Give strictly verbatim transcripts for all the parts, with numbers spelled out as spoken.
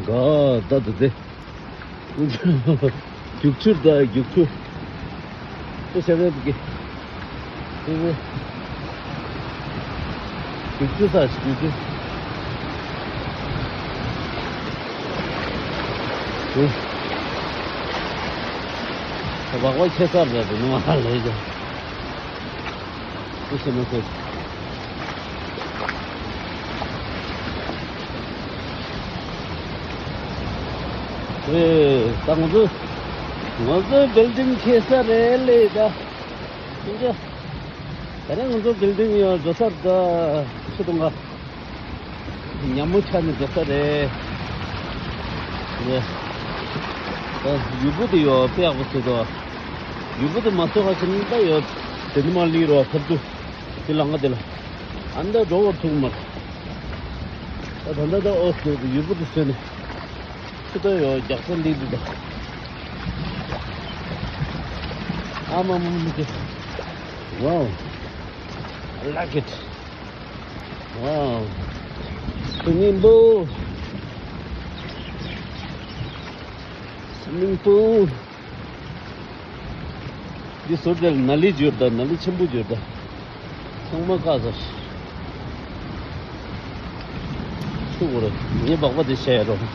ག་ད་དུ་དེ། རྒྱུག་ཆུ་ད་རྒྱུག་ཆུ། དེ་བྱ་བའི་གི། དེ་བས། རྒྱུག་ཆུ་ས་རྒྱུག་ཆུ། དེ། ད་བག་བག་ཁྱེད་སར་རེད་དེ་ནི་མ་ལས་ཀྱང་། དེ་བྱས་ན་ཟེར། ཨེ། ད་ང་ཚོ། ང་ཚོའི་བིལ་ཌིང་ཁེ་ས་རེད་ལེ་ད། ཁྱེད་ཅག་ད་རེས་ང་ཚོ་བིལ་ཌིང་ཡང་འགྲོ་སར་ད། ཆུ་དུང་ག་ཉ་མོ་ཆགས་ནས་འགྲོ་ས་རེད། ཨེ། ད་ཡུ་བུ་དེ་ཡོད་དཔེ་ཡག་པོ་བཟོས་འདུག་ཡུ་བུ་དེ་མ་བཟོས་ག་ཕྱིན་ད་ཡོད། དེ་ནི་མ་ལི་རོ་ཁབ་ཏུ། དེ་ལ་ང་དེ་ལ། ཨ་མདའ་འགྲོ་བར་ཐུག་མར། ད་ད་ད་ད་ཨོ་སི་ཡུ་བུ་དེ་བཟོས་ནས། ཆུ་ཏོ་ཡོ་རྒྱག་ས་འདི་འདི་ད། ཨ་མ་མ་མ་དེ། Wow. I like it. Wow. Swimming pool. Swimming pool. འདི་ཟུར་དེར་ན་ལི་འབྱོར་དང་ན་ལི་ཆེན་པོ་འབྱོར་དང་། ཚང་མ་བཀག་ཚར། ཐུག་གོ་རེ་ངས་སྦག་པ་དེ་བྱས་རོགས།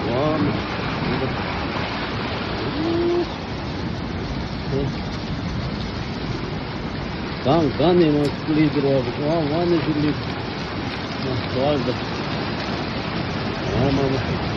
ཝང་། གང་གང་ནས་ང་ཀླད་ཀོར་བ་ཝང་ཝང་ནས་ཀླད་ཀོར་བ། ཝང་མ་མ།